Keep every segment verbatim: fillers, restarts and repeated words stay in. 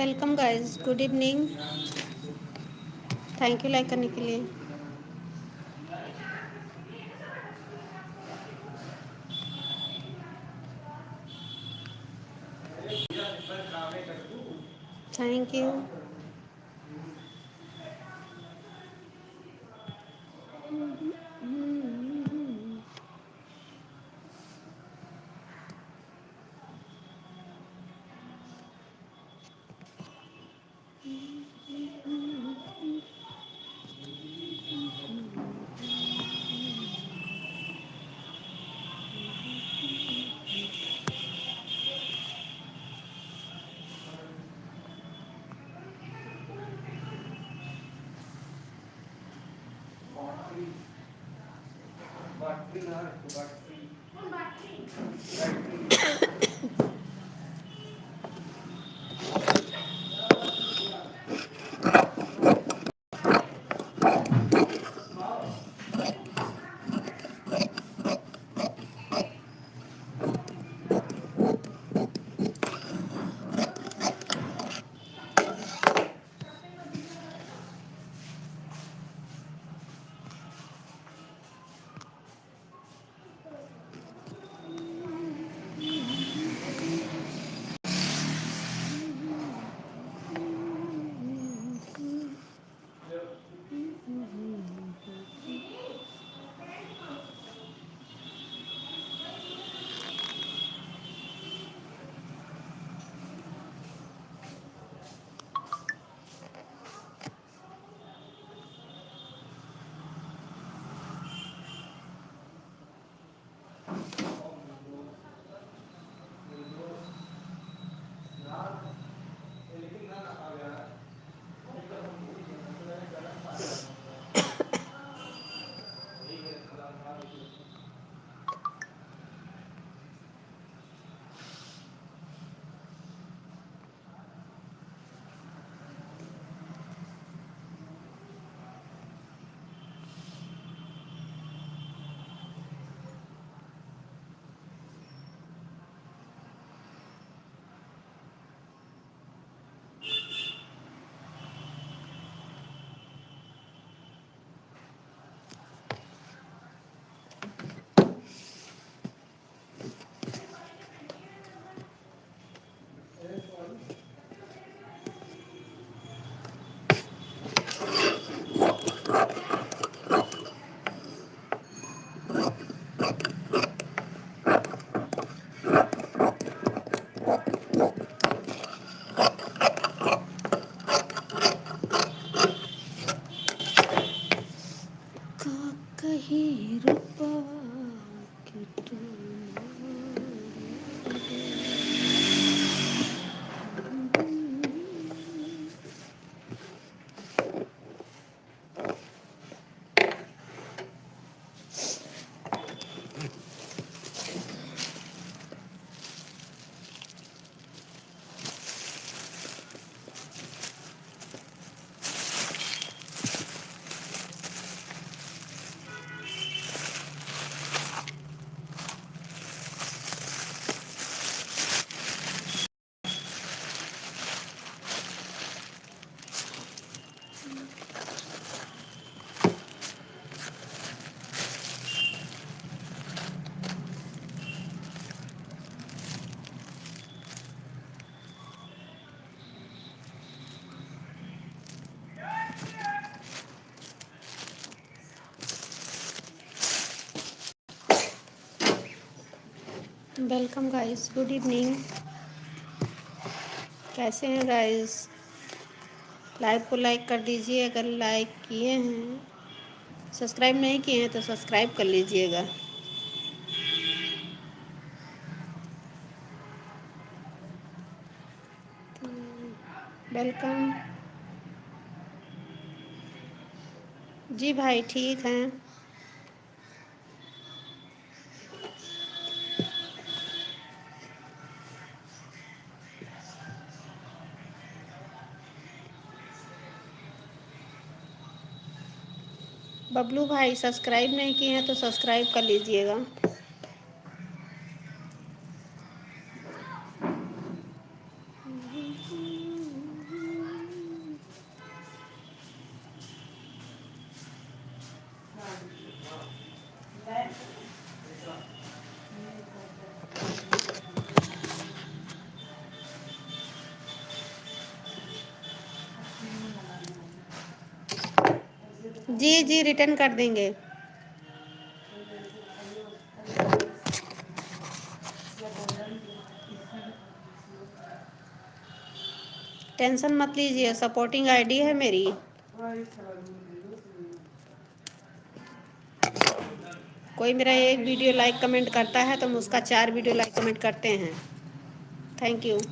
Welcome guys, good evening, thank you like करने के लिए। Thank you। का कही रूपवा के टोना। Welcome guys, good evening। कैसे हैं guys? Live को like कर दीजिए अगर like किए हैं। Subscribe नहीं किए हैं तो subscribe कर लीजिएगा। Welcome। जी भाई, ठीक हैं। बबलू भाई subscribe नहीं किए हैं तो subscribe कर लीजिएगा। जी, जी, return कर देंगे। Tension मत लीजिए, supporting ID है मेरी। कोई मेरा एक video like comment करता है तो हम उसका चार video like comment करते हैं। Thank you।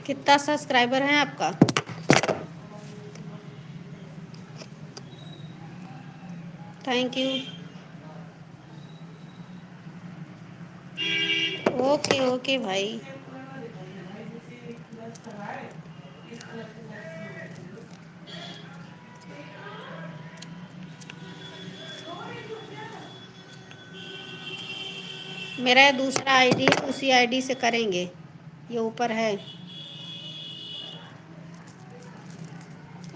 कितना subscriber है आपका? Thank you। OK, OK भाई। मेरा ये दूसरा ID है, उसी ID से करेंगे। ये ऊपर है।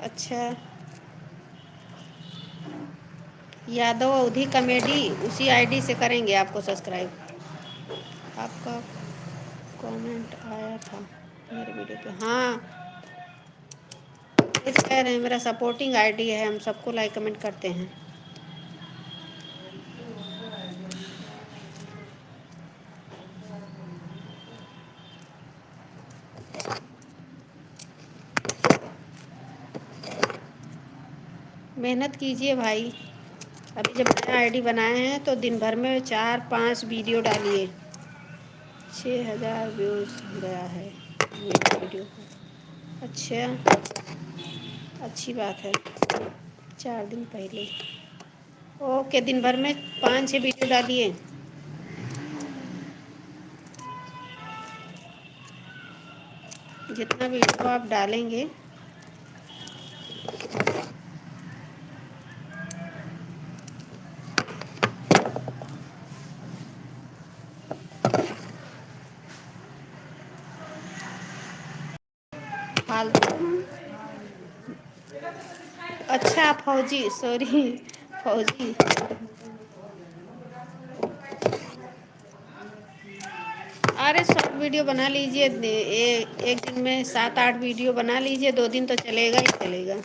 अच्छा, यादव अवधी comedy, उसी ID से करेंगे आपको subscribe। आपका comment आया था मेरे video पे। हाँ, ये तो कह रहे हैं, मेरा supporting ID है, हम सबको like comment करते हैं। मेहनत कीजिए भाई। अभी जब नया ID बनाए हैं तो दिन भर में चार पांच video डालिए। छः हज़ार views गया है मेरे video को। अच्छा, अच्छी बात है। चार दिन पहले। OK, दिन भर में पाँच छः video डालिए। जितना video आप डालेंगे, फालतू। अच्छा, फौजी, sorry, फौजी। अरे, short video बना लीजिए, ए-, एक दिन में सात आठ video बना लीजिए, दो दिन तो चलेगा ही चलेगा।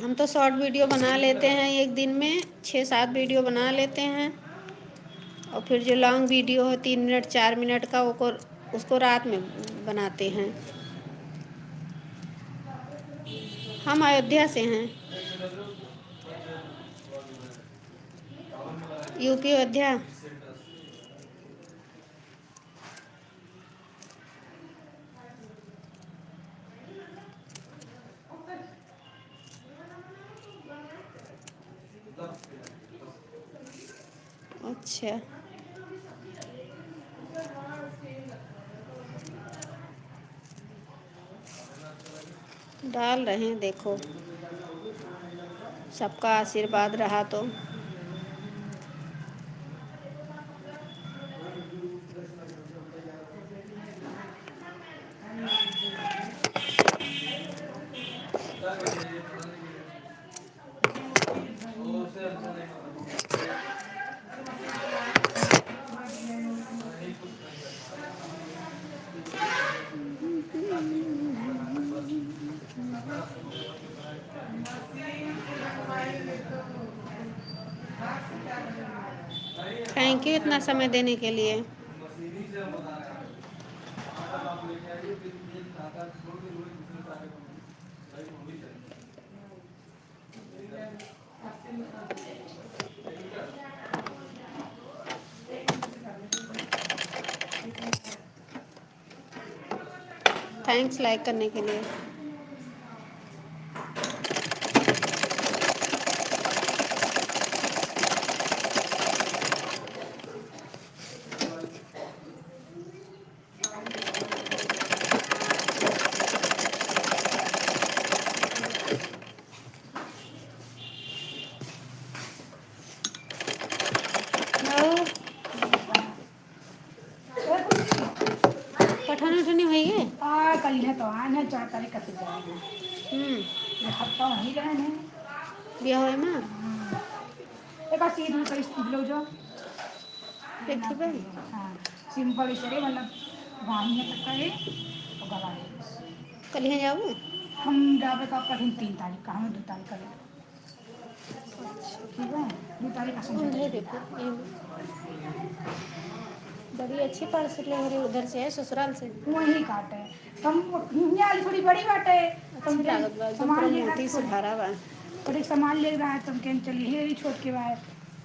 हम तो short video बना लेते हैं, एक दिन में छः सात video बना लेते हैं, और फिर जो long video हो तीन मिनट चार मिनट का, वो को, उसको रात में बनाते हैं। हम अयोध्या से हैं, UP अयोध्या। अच्छा, डाल रहे हैं, देखो, सबका आशीर्वाद रहा तो। Thank you इतना समय देने के लिए। Thanks like करने के लिए। हम्म। ये हफ्ता वहीं रहे नहीं। बियाह होए में? हम्म। एक आध सीधी कहीं ब्लाउज हो। एक ठे बा? हाँ, simple इसे रे, मतलब, वहीं है तक का है, तो गला है। कल ही जाबू? हम जाबे का कल ही तीन तारीख का, हमें दो तारीख का लेबे। अच्छा। ठीक है, दो तारीख का हम्म, समझ ये देखो, ये बड़ी अच्छी parcel ले रही उधर से है, ससुराल से। वहीं काटे। कम, यहाँ वाली थोड़ी बड़ी बाटे। अच्छी कम के लागत बा, एकदम सामान पूरा ले रहा मोती से थोड़ी। भरा बा। थोड़े सामान ले रहा है, तुम कहें चलिए, ये छोट के बा।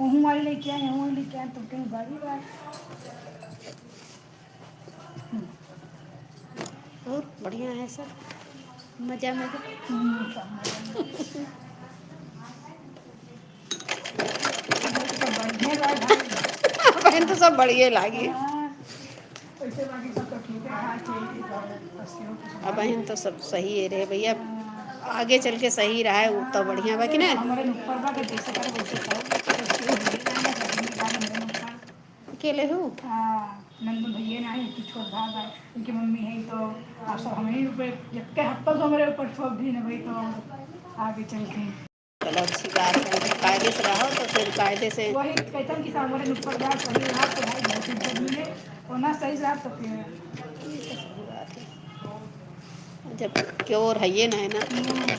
वहूँ वाली लेके आए, वहूँ वाली लेके आए, तुम कहें बड़ी बा। हम्म। और बढ़िया है सब, मजा, मजा। हम्म, सब मजा, मजा। बहन तो सब बढ़िया लागी। हाँ, वैसे बाकी सब तो ठीक है, हाँ, ठीक है, बस ये हो कि अब बहन तो सब सही है रे भैया, आगे चल के सही रहा है, वो तो बढ़िया बा कि ना? हमारे ऊपर बा, तो जैसे करे वैसे करो। अकेले हो? हाँ, नंदू भैया ना है, एक छोट भाई बा, उनकी मम्मी है, तो आप सब हमें ऊपर, जबकि हफ्ता तो हमारे ऊपर छोड़ दी ना भाई, तो आगे चल के चलो, अच्छी बात है, जब कायदे से रहो तो फिर कायदे से। वही कहते हैं कि सामने ऊपर जा, सही रहा तो भाई बहुत इज्जत मिले, और ना सही रहा तो फिर। ये तो सही बात है, जब क्यों रहिए ना, है ना? हम्म।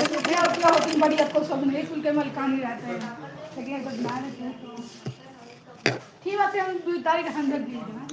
तो क्या उतना होती बड़ी, आपको सब नहीं खुल के मलकानी रहते हैं, लेकिन अगर ना रहते हैं तो ठीक बात है, हम दो तारीख के अंदर दे देना।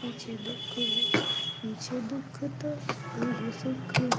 पीछे दुख है, पीछे दुख तो और सुख है।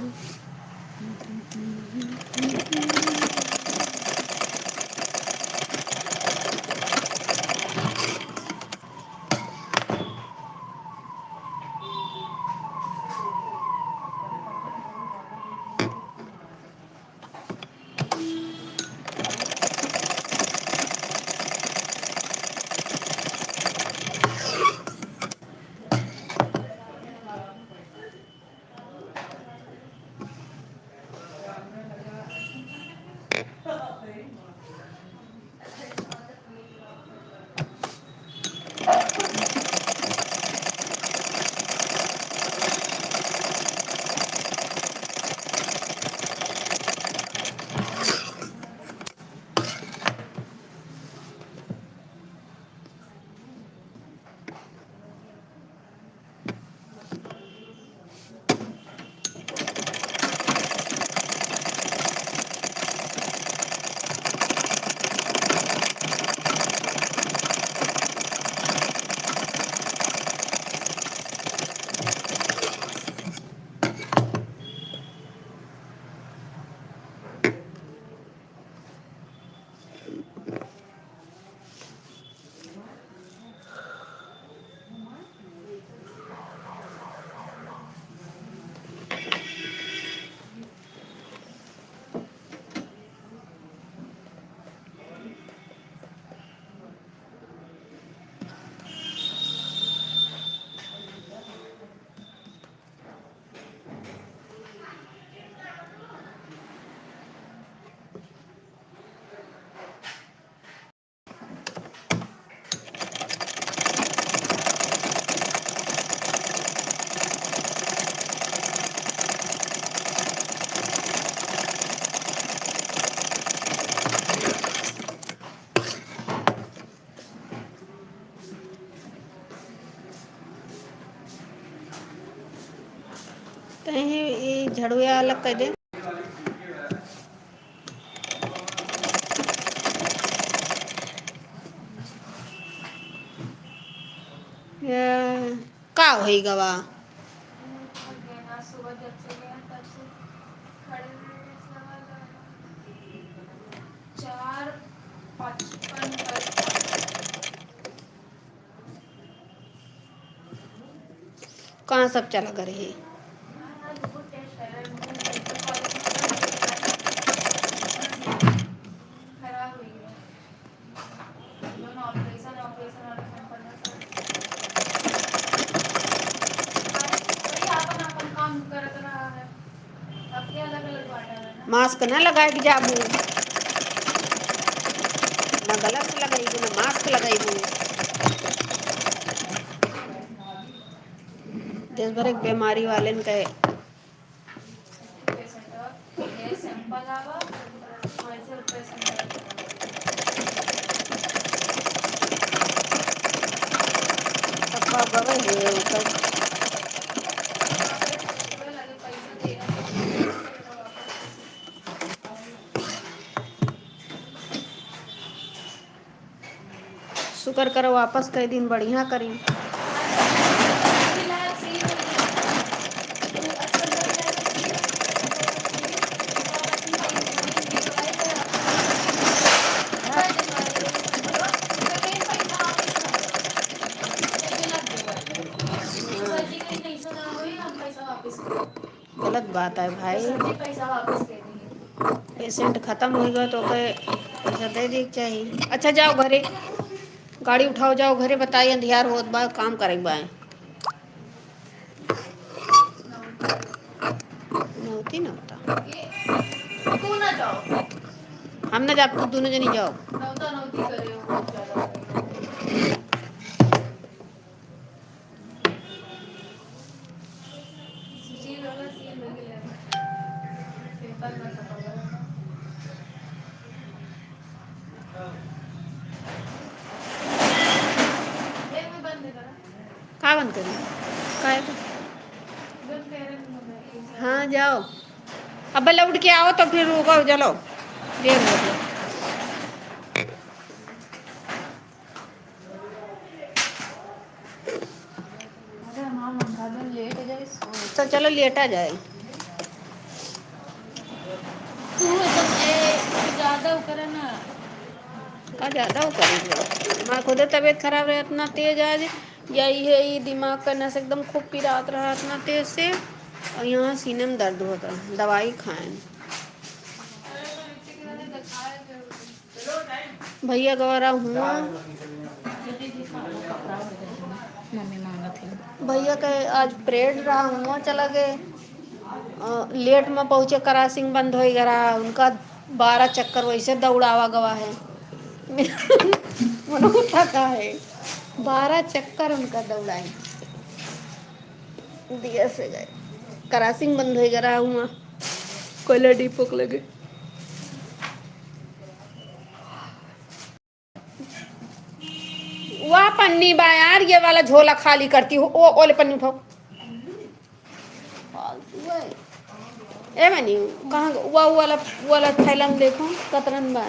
तहीं ई झड़ुआ अलग कर दे। ये का होई गवा? चार पचपन पर। कहाँ सब चला गए रहे? मास्क ना लगाए के जाबू, ना गलव्स लगाइबू, ना मास्क लगाइबू। देश भर एक बीमारी वालेन के शुक्र करो, वापस कई दिन बढ़िया करी। आता है भाई, patient खतम होइ गवा तो ओके पैसा दे देक चाही। अच्छा, जाओ घरे, गाड़ी उठाओ, जाओ घरे, बताई, अंधियार होत बा, काम करेक बा। नौती नौता। तू ना जाओ। हम ना जाब, तू दुनो जनी जाओ। नौता नौती करे हो, बहुत ज्यादा। का बंद करी? काय बंद? हाँ, जाओ। अब लौट के आओ तो फिर रुको, चलो। देर हो गया। अरे, हमार मंगल लेट हो जाए, सो तो चलो, लेटा जाए। तू तो, ए, ज्यादा ओकरा ना। का ज्यादा ओकरा ना? हमार खुदे तबीयत खराब रहे, इतना तेज आज, या ये, ये दिमाग का नस एकदम खूब पिरात रहा इतना तेज से, और यहाँ सीने में दर्द होता, दवाई खाएं। भैया गवा रहा हुआ। मम्मी मांगत है। भैया के आज परेड रहा, हुआ चला गए। अ, लेट में पहुँचे, क्रॉसिंग बंद होइ गवा रहा। उनका बारह चक्कर वैसे दौड़ावा गवा है। मनो थका है, बारह चक्कर उनका दौड़ाई। दिया से गए, क्रॉसिंग बंद होइ गवा रहा हुआ, कोयला डिपो के लगे। वाह पन्नी बा यार, ये वाला झोला खाली करती हो। ओ, ओले पन्नी उठाओ। फालतू है। ए मनी, कहाँ ग-, वा, वा वाला, वा वाला थैला में देखो, कतरन बा।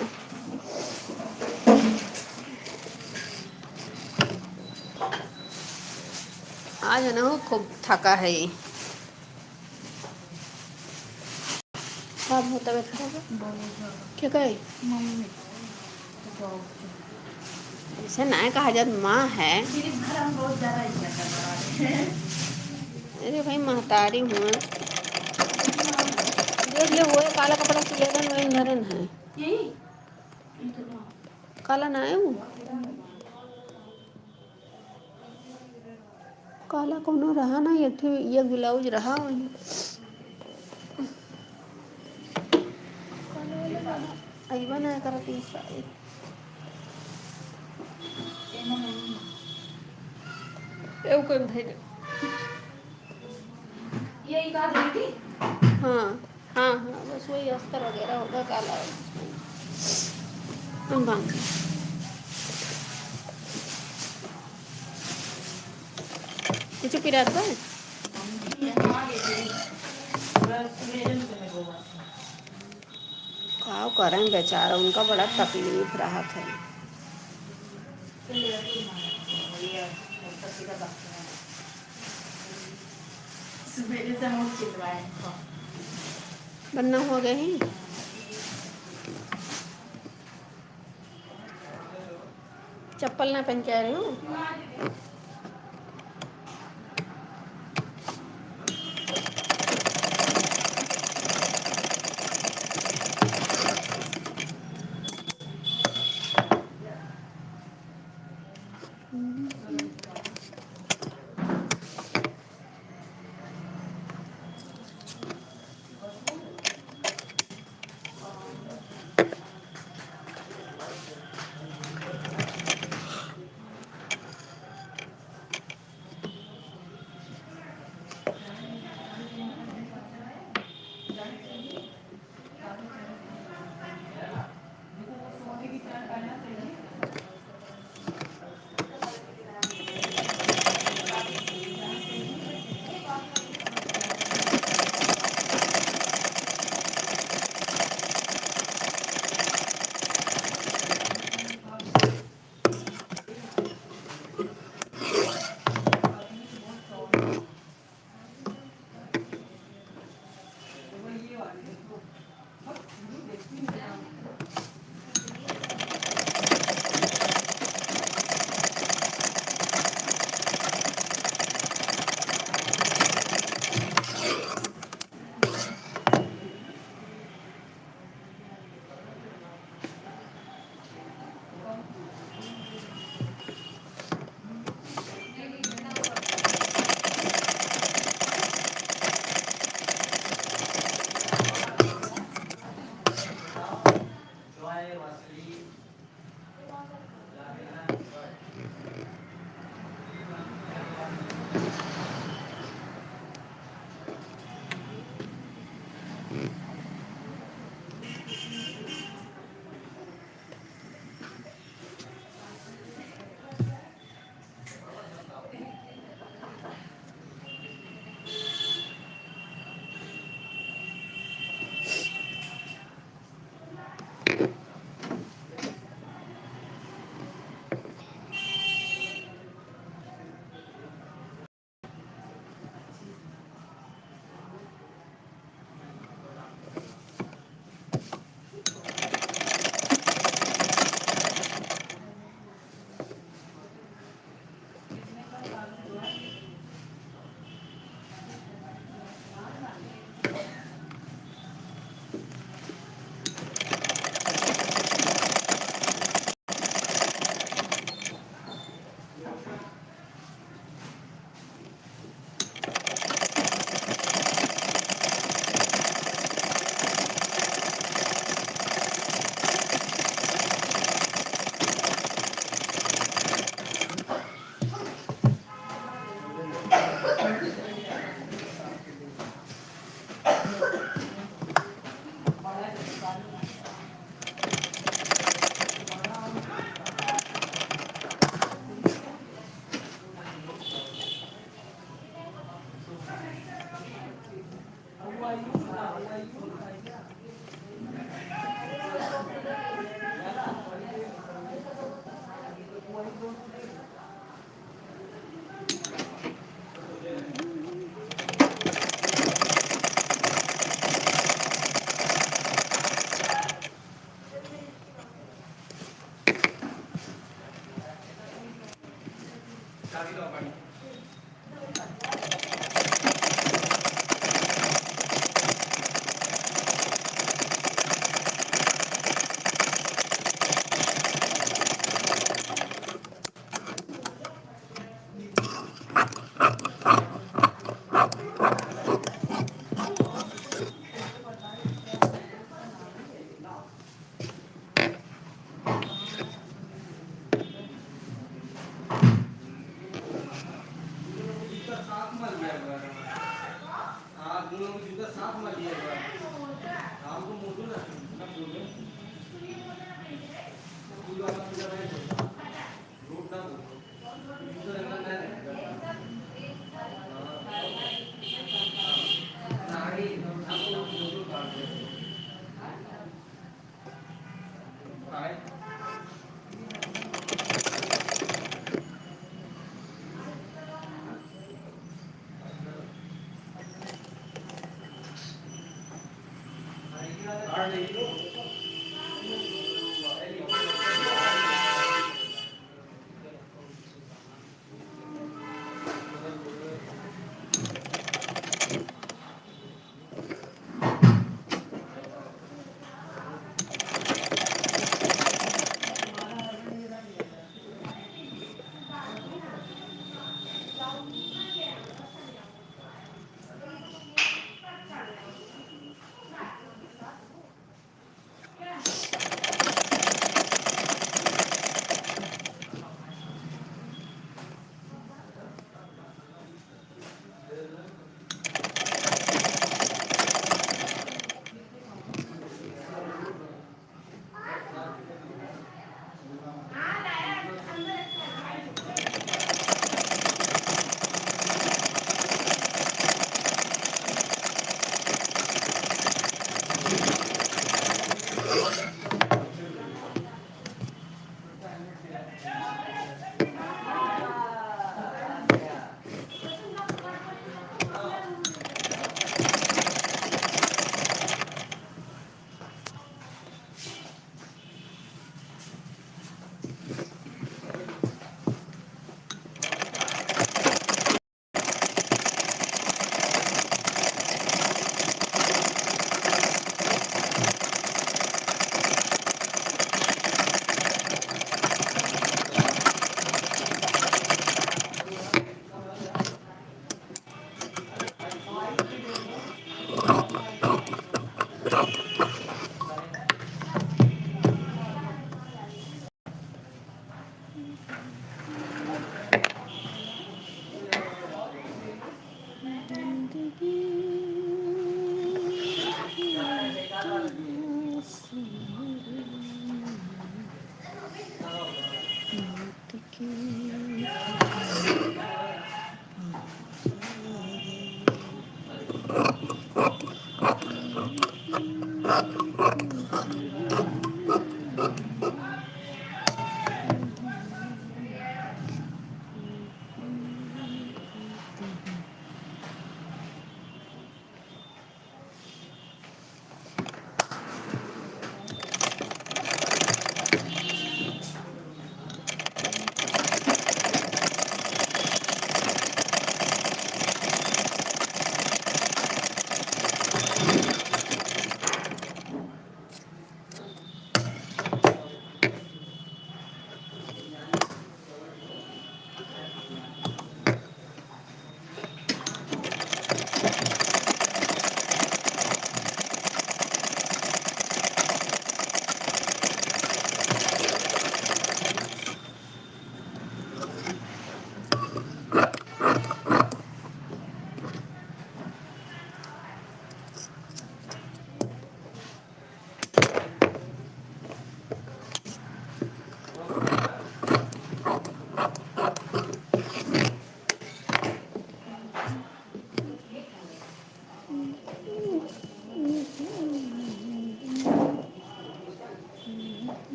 आज है ना, वो खूब थका है ये। का हो तबीयत खराब है? बहुत ज्यादा। के कहे? मम्मी। ऐसे ना कहा जात, माँ है। मेरे घर हम बहुत ज्यादा इज्जत कर रहा है। अरे भाई, महतारी हुआ। देख ले, हुए काला कपड़ा सिलेगन वही धरन है। यही? काला ना है वो। काला कौनो रहा ना, एक ठे ये ब्लाउज रहा वही। अइबा ना करत ई साड़ी। एगो कोई धइले। ये एक आध बेटी? हाँ, हाँ, हाँ, बस वही अस्तर वगैरह होगा, काला। हम बांध। कुछ पिरात बा? का करें बेचारा, उनका बड़ा तकलीफ रहत है। सुबह से हम चिल्लाए। बन्ना हो गए हैं। चप्पल ना पहन के आ रही हूँ।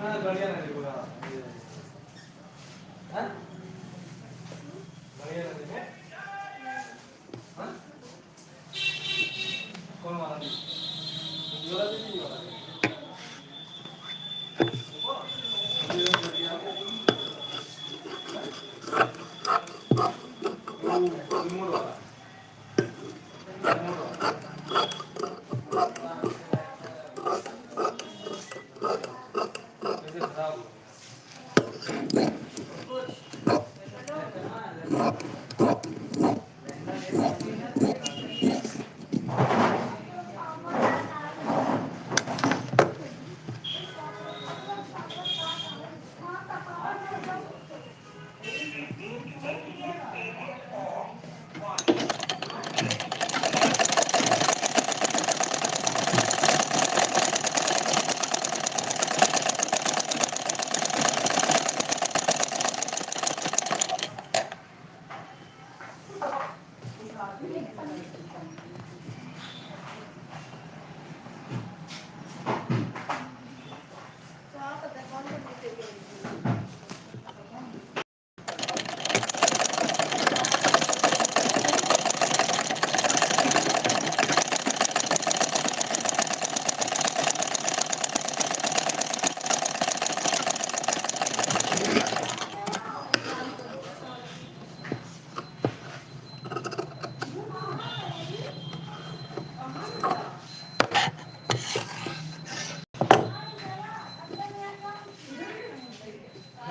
हाँ, बढ़िया नहीं पूरा। हाँ? बढ़िया नहीं है? हाँ? कौन वाला? ये वाला भी नहीं वाला? वो, वो मोड़ वाला।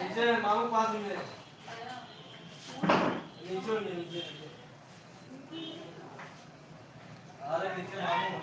नीचे मामू पास में। नीचे, नीचे, नीचे। अरे नीचे मामू।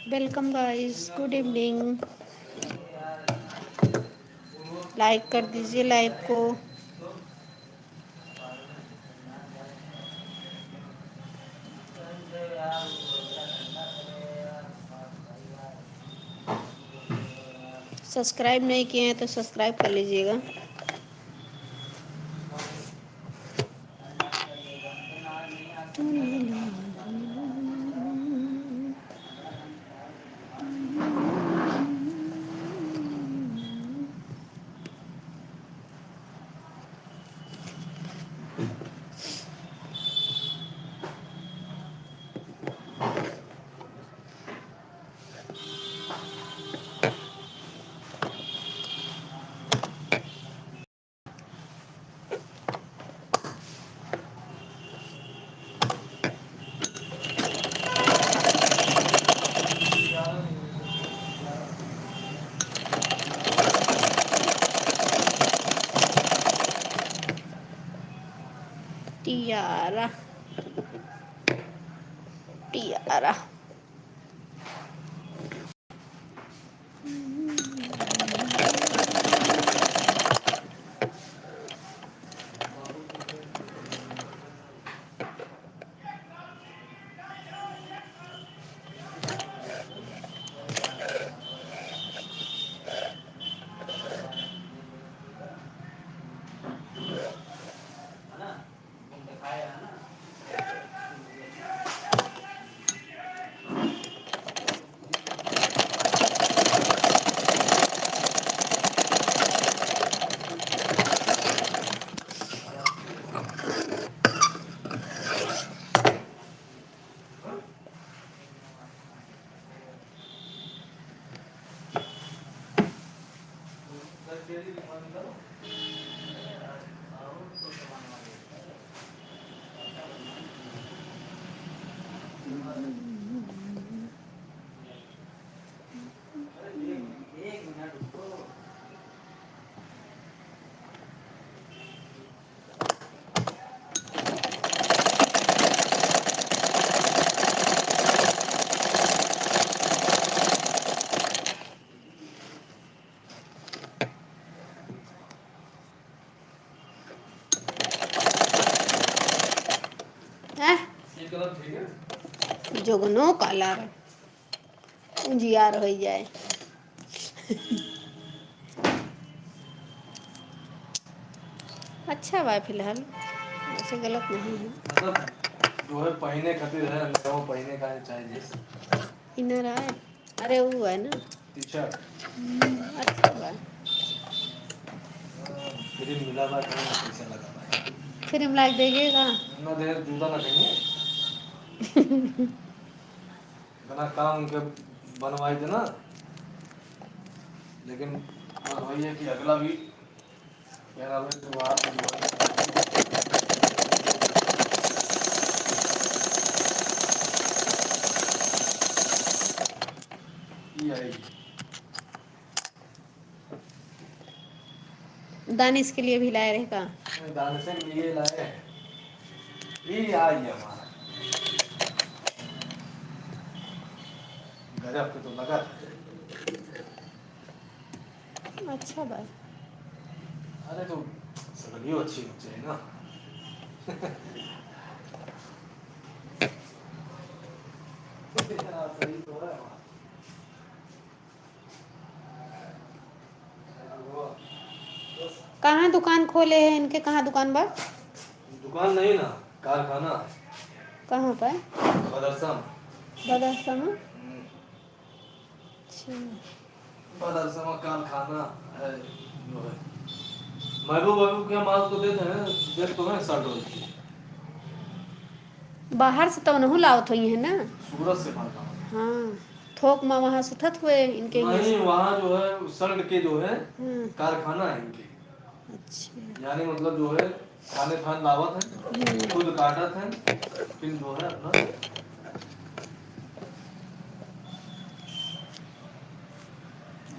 Welcome guys, good evening। Like कर दीजिए live को। Subscribe नहीं किए हैं तो subscribe कर लीजिएगा। टियारा, टियारा। हैं? ये कलर ठीक है? जोगनो कलर उजियार होइ जाए। अच्छा बा फिलहाल, वैसे गलत नहीं है। मतलब, जो है पहिने खातिर है, नया पहिने का चाहे जैसे। इनर आए। अरे, ऊ है ना। टी-शर्ट। हम्म, अच्छा बा। क्रीम मिला बा, कहाँ पैसा लगा बा? क्रीम लाग देगे का? ना दे, जूता ना कहीं। इतना काम उनके बनवाई देना, लेकिन बस वही है कि अगला भी क्या नाम है, जो आप, ये आएगी। दानिश के लिए भी लाए रहे का? दानिश के लिए लाए हैं। ये आई हमारा। गजब के तो लगा था। अच्छा भाई। अरे तो तभी अच्छी होनी चाहिए ना। हाँ, सही तो है। कहाँ दुकान खोले हैं इनके? कहाँ दुकान बा? दुकान नहीं ना, कारखाना है। कहाँ पर? बदरसा में। बदरसा में? हम्म। अच्छा। बदरसा में कारखाना है, जो है। महबूब, महबूब के माल तो देते हैं, देख तो हैं, शर्ट होती है। बाहर से तो उनहु लावत होई है ना? सूरत से माल लावत। हाँ, थोक में वहाँ से उठत हुए इनके यहाँ नहीं, से। वहाँ जो है, शर्ट के जो है, हम्म। कारखाना है इनके। अच्छा। यानी मतलब जो है, थाने थान लावत हैं, हम्म। खुद काटत हैं, फिर जो है अपना।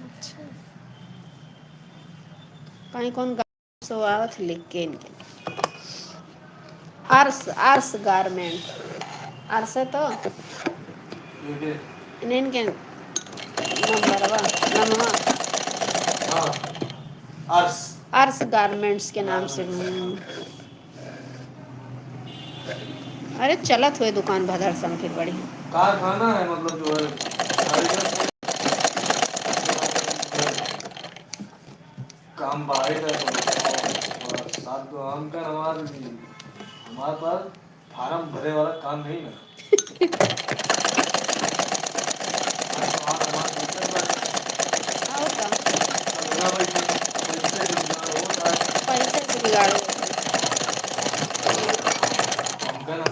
अच्छा। कहीं कौन गा-, सो आवत है लिख के इनके। अर्स, अर्स गारमेंट। अर्स है तो? ठीक है। इन्हें इनके नंबरवा, नमवा। हाँ, अर्स। अर्स गारमेंट्स के नाम से। गारमेंट्स। हम्म। अरे, चलत हुए दुकान बदरसा में फिर बड़ी। कारखाना है, मतलब, जो है, कारीगर से काम बढ़ाई जाए तो और साथ तो हमका हमार, हमार पास फार्म भरे वाला काम नहीं ना। और का? पैसा के जुगाड़ होता है। पैसा के जुगाड़ होता है। हमका ना,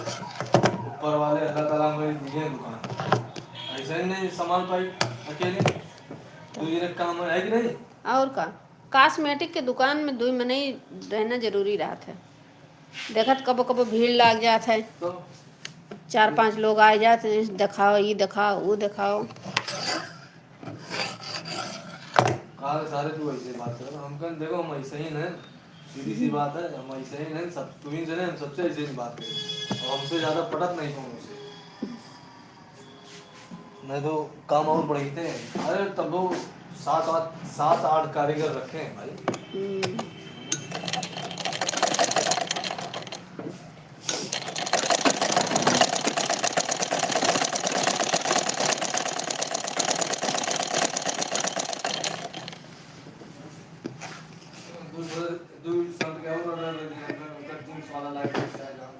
ऊपर वाले अल्लाह ताला हमें दिए दुकान, ऐसे ही नहीं संभाल पाई अकेले। तो ये काम है कि नहीं? और का? कॉस्मेटिक के दुकान में दुई मनई रहना जरूरी रहत है। देखत कबो कबो भीड़ लाग जात है, तो चार पांच लोग आ जात हैं, "देखाओ, ई देखाओ, ऊ देखाओ।" कहा सारे तू ऐसे बात कर, हम कहें, "देखो, हम ऐसे ही हैं, सीधी सी बात है, हम ऐसे ही हैं, सब तुम ही जने, हम सबसे ऐसे ही बात करें, और हमसे ज्यादा पटत नहीं कौन से।" नहीं तो काम और बढ़ाते हैं। अरे, तब वो सात आठ, सात आठ कारीगर रखे हैं भाई। हम्म। दो, दो, दो साल का और order दे दिया, उनका तीन सौ वाला लाइट लग जाएगा।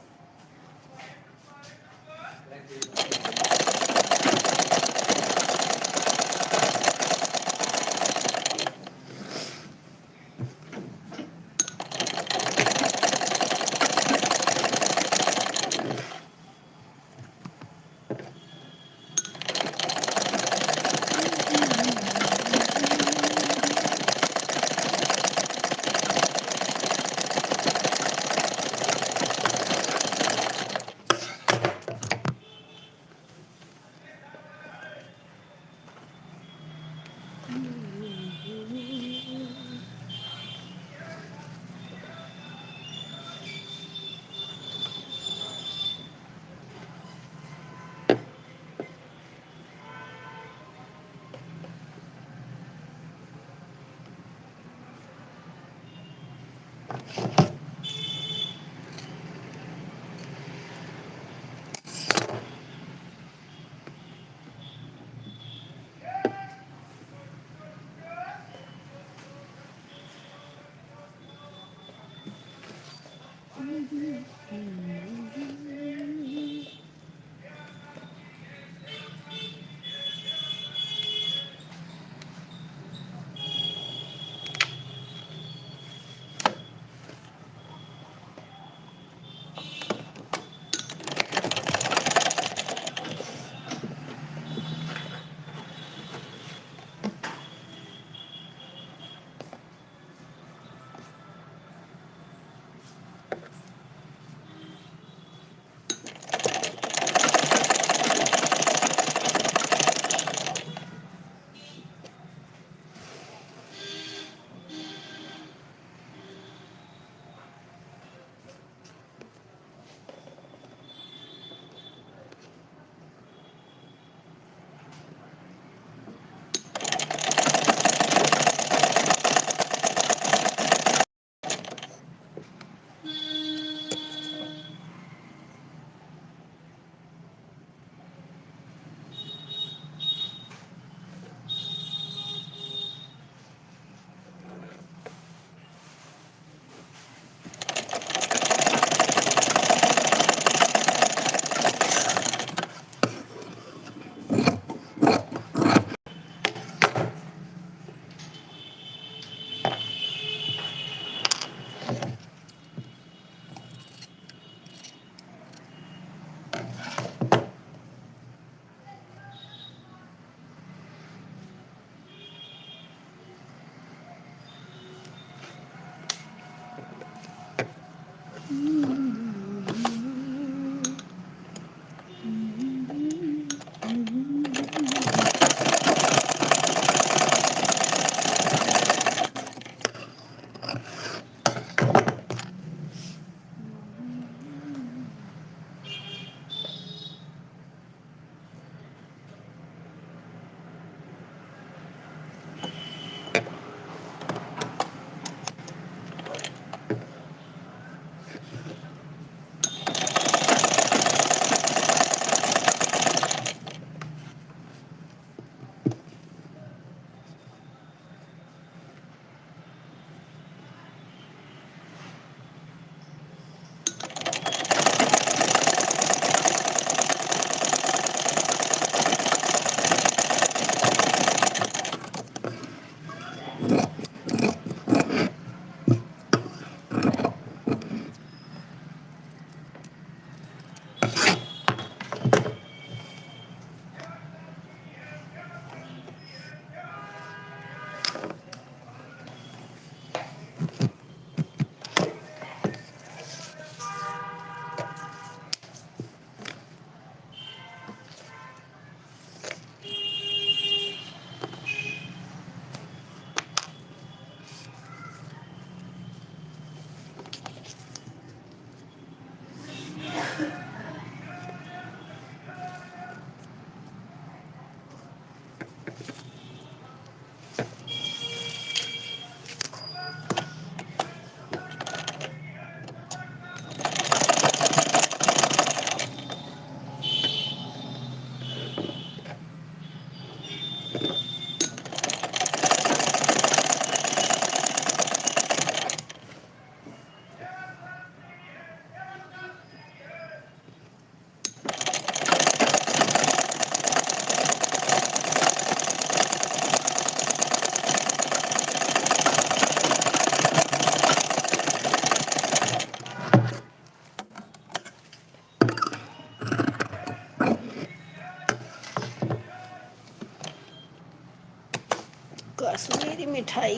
कश्मीरी मिठाई।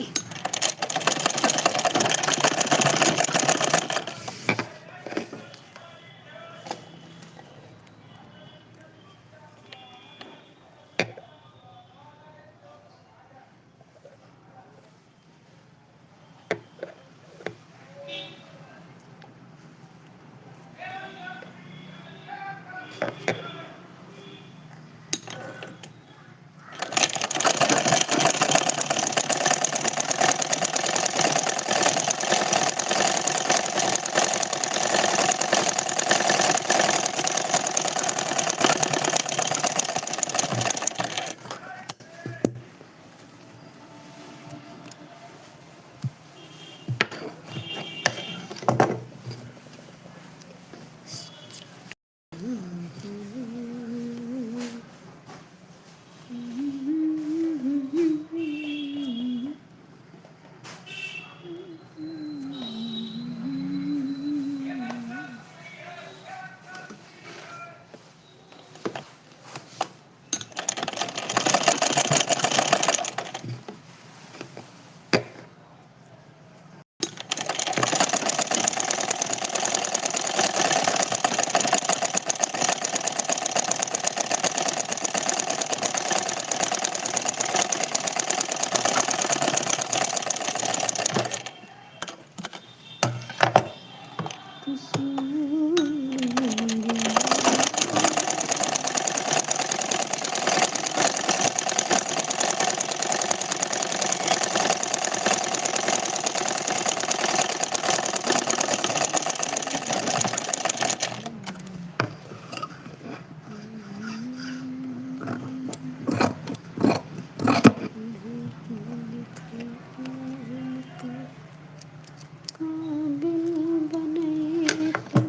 काबिल बनैते,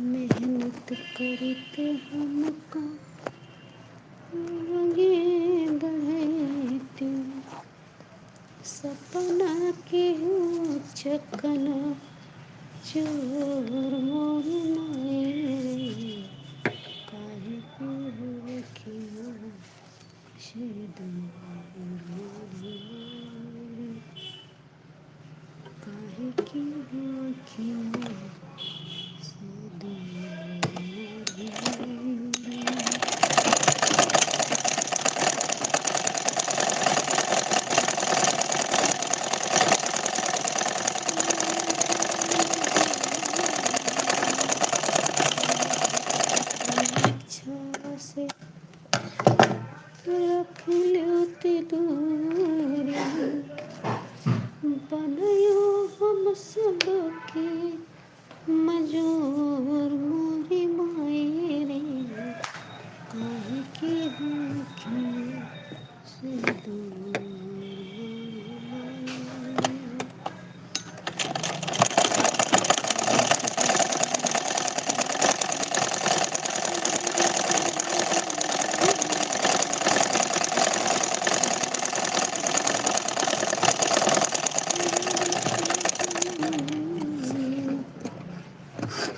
मेहनत करके हमका आगे बढ़ैते। सपना के हो चकना चूर मोर माई, काहे के हो अखियाँ से दूर मोर माई, काहे के हो रख ल्यो ते दूरी, बनायो हम सबके मजूर मोरी माई रे, काहे के हम अखियाँ से दूर मोरी माई रे।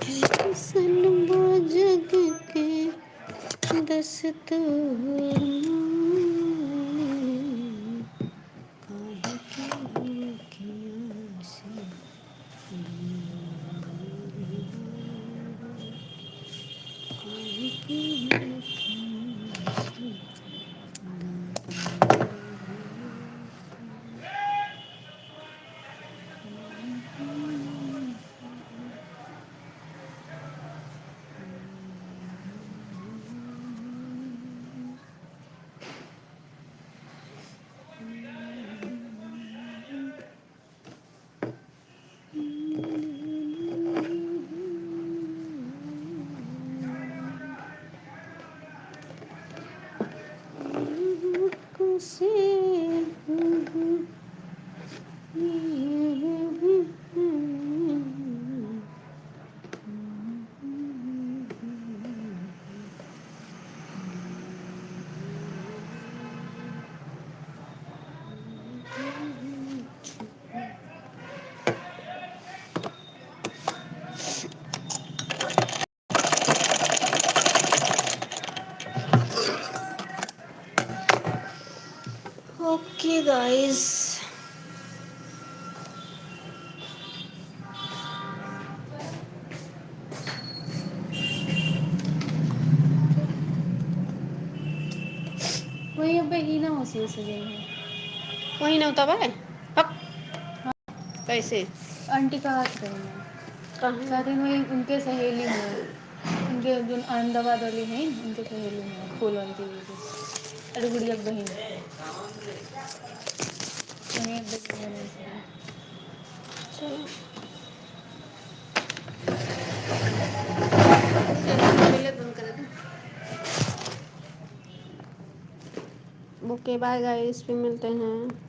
कैसन बा जग के दस्तूर, काहे के अखियाँ से Okay, guys. वही अब ही ना उसी उसी गई है। वही ना उतावा है? हक। कैसे? आंटी का हाथ कहीं है। कहाँ? शायद वही उनके सहेली में, उनके जो अहमदाबाद वाली हैं, उनके सहेली में, फूलवंती दीदी। अरे गुड़िया की बहन। वही अब देखिए नहीं सही। चलो। चलो, पहले बंद कर दो। OK, bye guys, फिर मिलते हैं।